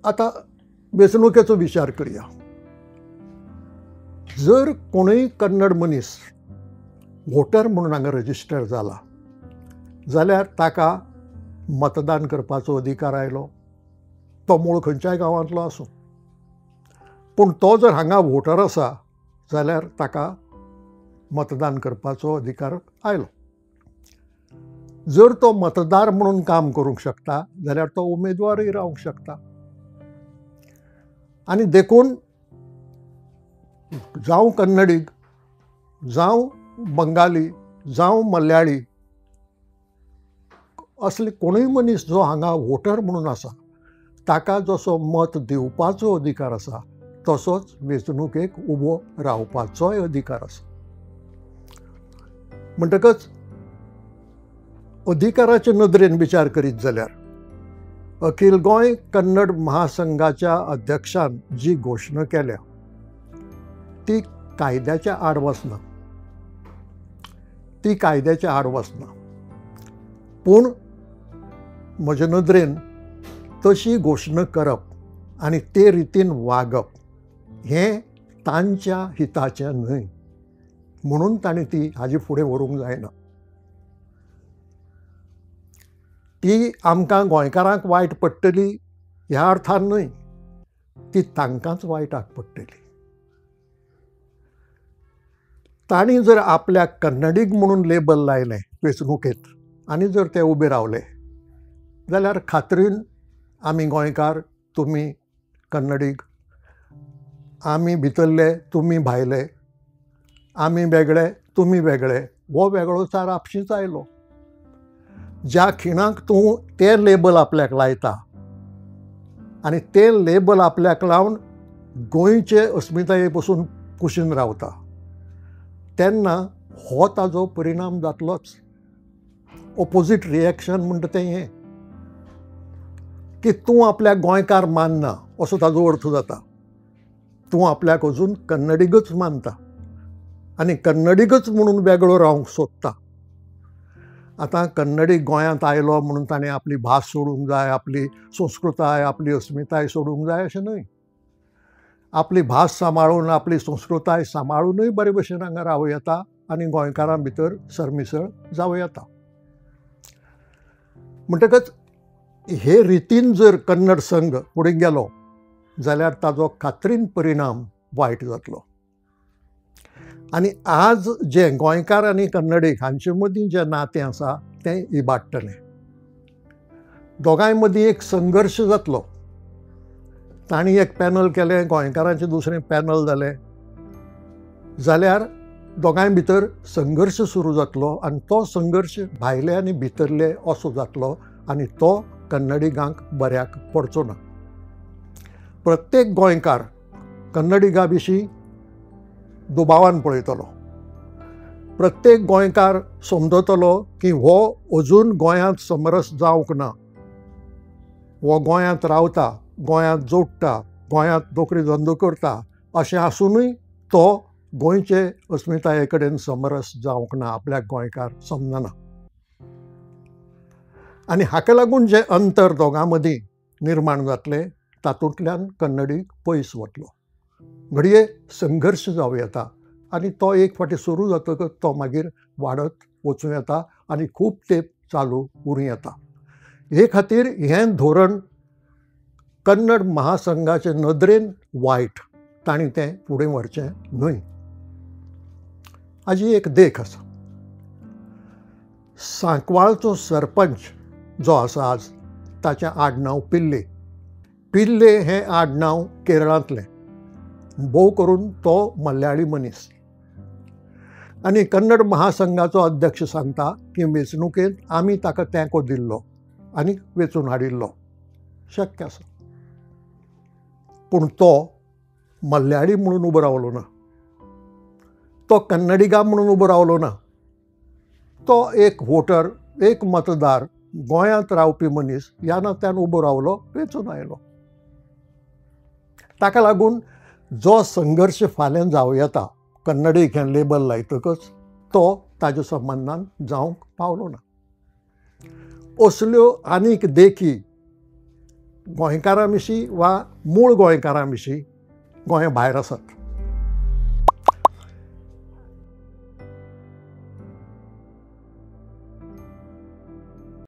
आतां वेंचणुकेचो विचार करया. जर कोणूय कन्नड मनीस वोटर म्हणून हांगा रजिस्टर जाला जाल्यार ताका मतदान करपाचो अधिकार आयलो, तो मूळ खंयच्याय गांवांतलो आसूं. पूण तो जर हांगा वोटर आसा जाल्यार ताका मतदान करपाचो अधिकार आयलो. जर तो मतदार म्हणून काम करूंक शकता जाल्यार तो उमेदवारय रावंक शकता. आनी देखून जावं कन्नडीग, जावं बंगाली, जावं मल्याळी, असले कोणूय मनीस जो हांगा वोटर म्हणून आसा ताका जसो मत दिवपाचो अधिकार आसा तसोच वेंचणुकेक उबो रावपाचोय अधिकार आसा. म्हणटकच अधिकाराचे नदरेन विचार करीत जाल्यार अखिल गोंय कन्नड महासंघाच्या अध्यक्षान जी घोशणा केल्या ती कायद्याच्या आड वचना, ती कायद्याच्या आड वचना. पूण म्हजे नदरेन तशी घोशणा करप आनी ते रितीन वागप हें तांच्या हिताचें न्हय, म्हणून तांणी ती हाजी फुडें व्हरूंक जायना. ती आमकां गोंयकारांक वायट पडटली ह्या अर्थान न्हय, ती तांकांच वायटाक पडटली. तांणी जर आपल्याक कन्नडीग म्हणून लेबल लायलें वेंचणुकेंत आनी जर ते उबे रावले जाल्यार खात्रीन आमी गोंयकार, तुमी कन्नडीग, आमी भितरले तुमी भायले, आमी वेगळे तुमी वेगळे, हो वेगळोचार आपशींच आयलो. ज्या खिणाक तूं तें लेबल आपल्याक लायता आनी तें लेबल आपल्याक लावन गोंयचे अस्मिताये पसून कुशीन रावता तेन्ना हो ताजो परिणाम जातलोच. ओपोजीट रिएक्शन म्हणटा तें हें की तूं आपल्याक गोंयकार मानना असो ताजो अर्थ जाता. तूं आपल्याक अजून कन्नडीगच मानता आनी कन्नडीगच म्हणून वेगळो रावंक सोदता. आतां कन्नडी गोंयांत आयलो म्हणून ताणें आपली भास सोडूंक जाय, आपली संस्कृताय, आपली अस्मिताय सोडूंक जाय अशें न्हय. आपली भास सांबाळून, आपली संस्कृताय सांबाळूनय बरे भशेन हांगा रावं येता आनी गोंयकारां भितर सरमिसळ जावं येता. म्हणटकच हे रितीन जर कन्नड संघ फुडें गेलो जाल्यार ताजो खात्रीन परिणाम वायट जातलो. आनी आज जे गोंयकार आनी कन्नडीग हांचे मदीं जें नातें आसा तें इबाडटलें. दोगांय मदीं एक संघर्श जातलो. तांणी एक पॅनल केलें, गोंयकारांचें दुसरें पॅनल जालें जाल्यार दोगांय भितर संघर्श सुरू जातलो आनी तो संघर्श भायले आनी भितरले असो जातलो आनी तो कन्नडिगांक बऱ्याक पडचो ना. प्रत्येक गोंयकार कन्नडिगा विशीं दुबावान पळयतलो. प्रत्येक गोंयकार समजतलो की हो अजून गोंयांत समरस जावंक ना, हो गोंयांत रावता, गोंयांत जोडटा, गोंयांत नोकरी धंदो करता, अशें आसुनूय तो गोंयचे अस्मिताये कडेन समरस जावंक ना, आपल्याक गोंयकार समजना. आनी हाका लागून जें अंतर दोगां मदीं निर्माण जातलें तातूंतल्यान कन्नडीग पयस वतलो. घडये संघर्श जावं येता आनी तो एक फावटी सुरू जातकच तो मागीर वाडत वचूं येता आनी खूब तेंप चालू उरूं येता. हे खातीर हें धोरण कन्नड महासंघाचे नदरेन वायट, तांणी तें फुडें व्हरचें न्हय. हाजी एक देख आसा. सांकवाळचो सरपंच जो आसा आज, ताचें आडनांव पिल्ले. पिल्ले हें आडनांव केरळांतलें, भोव करून तो मल्याळी मनीस. आनी कन्नड महासंघाचो अध्यक्ष सांगता की वेंचणुकेंत आमी ताका तेंको दिल्लो आनी वेंचून हाडिल्लो, शक्य आसा. पूण तो मल्याळी म्हणून उबो रावलो ना, तो कन्नडिगा म्हणून उबो रावलो ना. तो एक वोटर, एक मतदार, गोंयांत रावपी मनीस ह्या नात्यान उबो रावलो, वेंचून आयलो. ताका लागून जो संघर्श फाल्यां जावं येता कन्नडीक हें लेबल लायतकच तो ताज्या संबंदान जावंक पावलो ना. असल्यो आनीक देखी गोंयकारां विशीं वा मूळ गोंयकारां विशीं गोंया भायर आसात.